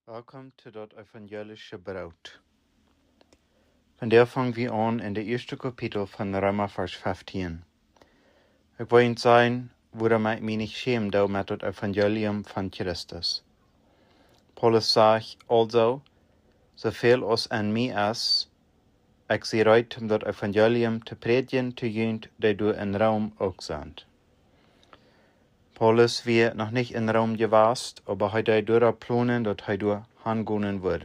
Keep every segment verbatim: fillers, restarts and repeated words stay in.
Welkom to daut evangelische Broot. Vondoag fang wie aun en de ieeschte Kapitel von Reema, Varsch feftieen. Ekj well junt sajen, wuarom ekj mie nich schämen doo met daut Evangelium von Christus. Paulus sajcht: "Also, soo väl aus aun mie es, ekj sie reed, om daut Evangelium to prädjen to junt, dee doa en Rom uk sent." Paulus wia noch nich en Rom jewast, oba hee deed doa plonen, daut hee doa hangonen wudd.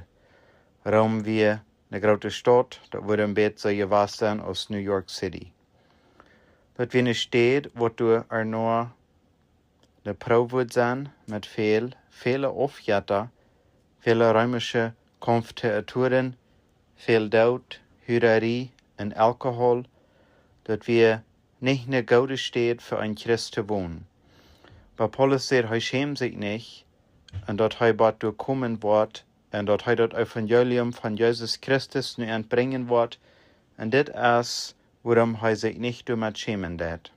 Rom wia eene groote Staut, daut wudd een bät soo jewast sennen aus New York City. Daut wia eene Staut, waut doa ea eene Proow wudd sennen, met väl, väle Aufjetta, väle reemische Kaumftheatren, väl Doot, Hurarie un Alkohol. Daut wia nich eene goode Staut fa een Christ to wonen. Oba Paulus sajcht, hee schämt sikj nich, un daut hee bat doa komen woat, un daut hee daut Evangelium von Jesus Christus nu aunbrinjen woat, un dit es, wuarom hee sikj nich doamet schämen deed.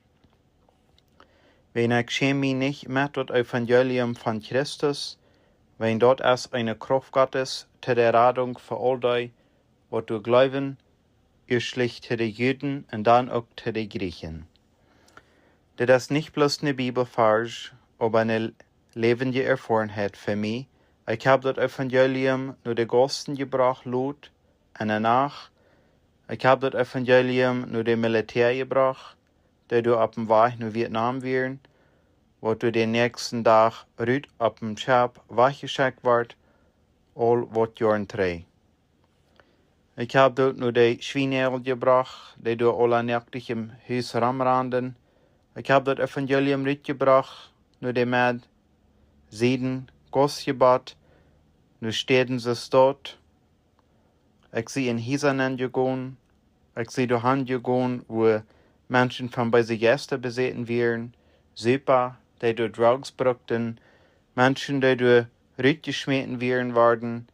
Wiels ekj schäm mie nich met daut Evangelium von Christus, wiels daut es eene Krauft Gottes to de Radunk fa aul dee, waut doa jleewen, ieeschtlich to de Juden un dan uk to de Griechen. Dit es nich bloos een Bibelvarsch, oba eene läwendje Erfoarenheit fa mie. Ekj hab daut Evangelium no de Gasten jebrocht, lot, enne Nacht. Ekj hab daut Evangelium no de Militäa jebrocht, dee doa oppem Wajch no Vietnam wieren, waut doa dän näakjsten Dach rut oppem Schepp wajchjeschekjt wort, aul waut Joaren trigj. Ekj hab daut no de Schwienäajel jebrocht, dee doa aula noaktich em Hus romranden. Ekj hab daut Evangelium rutjebrocht no de Med-, Sieden, Gaustjebott, no Städen soo Staut. Ekj sie en Hiesa nenjegonen. Ekj sie doa hanjegonen, wua Menschen von beese Jeista besäten wieren, Supa, dee doa Drugs brukten, Menschen, dee doa rutjeschmäten wieren worden,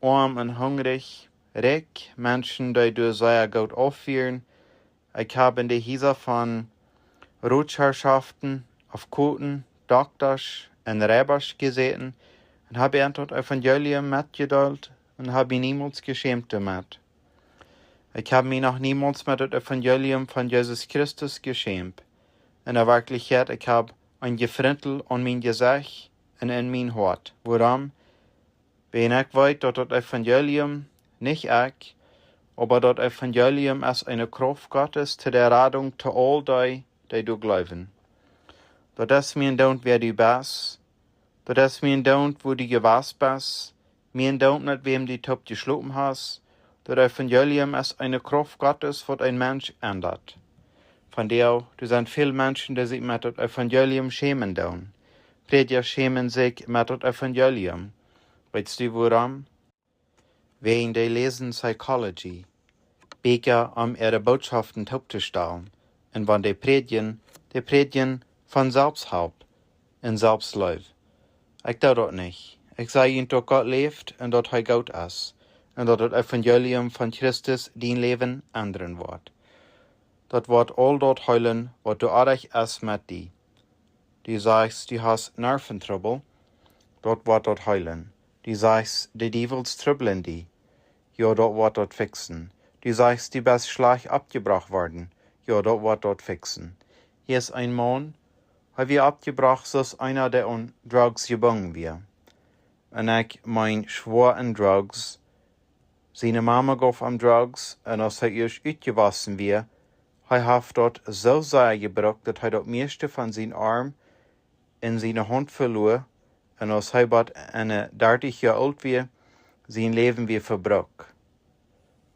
oam un hungrich, rikj, Menschen, dee doa sea goot auf wieren. Ekj hab en de Hiesa von Rotschaften, Afkoten, Doktasch un Reibasch jesäten un hab an daut Evangelium metjedeelt un hab mie niemols jeschämt doamet. Ekj hab mie noch niemols met daut Evangelium von Jesus Christus jeschämt. En de Werkjlichkjeit, ekj hab een Jefrintel aun mien Jesecht un en mien Hoat. Wuarom? Wiels ekj weet, daut daut Evangelium, nich ekj, oba daut Evangelium es eene Krauft Gottes to de Radunk to aul dee, dee doa jleewen. Daut es mie endoont, wäa du best. Daut es mie endoont, wua du jewast best. Mie endoont, met wäm du toop jeschlopen hast. Daut Evangelium es eene Krauft Gottes, waut een Mensch endat. Vondoag, doa sent väl Menschen, dee sikj met daut Evangelium schämen doonen. Prädja schämen sikj met daut Evangelium. Weetst du wuarom? Wäajen dee läsen Psychology Bieekja, om äare Bootschoften toop to stalen. Un wan dee prädjen, dee prädjen von Selfsthilp un Selfstleew. Ekj doo daut nich. Ekj saj junt, daut Gott läft un daut hee goot es. Un daut daut Evangelium von Christus dien Läwen endren woat. Daut woat aul daut heelen, waut doa oajch es met die. Du sajchst, du hast Nerventrubbel, daut woat daut heelen. Du sajchst, de Diewels trubblen die, jo, daut woat daut fixen. Du sajchst, du best schlajcht oppjebrocht worden, jo, daut woat daut fixen. Hia es een Maun, hee wia oppjebrocht soo aus eena, dee aun Drugs jebungen wia. Un ekj meen schwoa aun Drugs. Siene Mama jeef am Drugs, un aus hee ieescht utjewossen wia, hee haft daut soo sea jebrukt, daut hee daut mieeschte von sien Oarm un siene Haunt veloa, un aus hee bat enne dartich Joa oolt wia, sien Läwen wia vebrukt.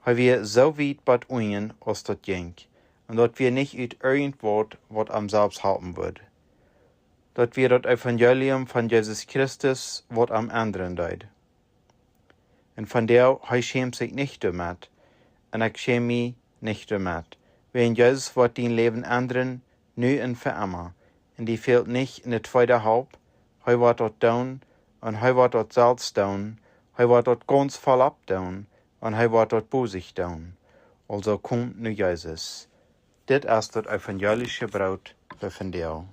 Hee wia soo wiet bat unjen, aus daut jinkj, un daut wia nich ut irjentwaut, waut am selfst halpen wudd. Daut wia daut Evangelium von Jesus Christus, waut am endren deed. Un vondoag, hee schämt sikj nich doamet, un ekj schäm mie nich doamet. Wäajen Jesus woat dien Läwen endren, nu un fa emma. Un die fält nich ne tweede Help. Hee woat daut doonen, un hee woat daut selfst doonen. Hee woat daut gaunz voll opp doonen, un hee woat daut bosich doonen. Aulsoo komt no Jesus. Dit es daut evangelische Broot fa vondoag.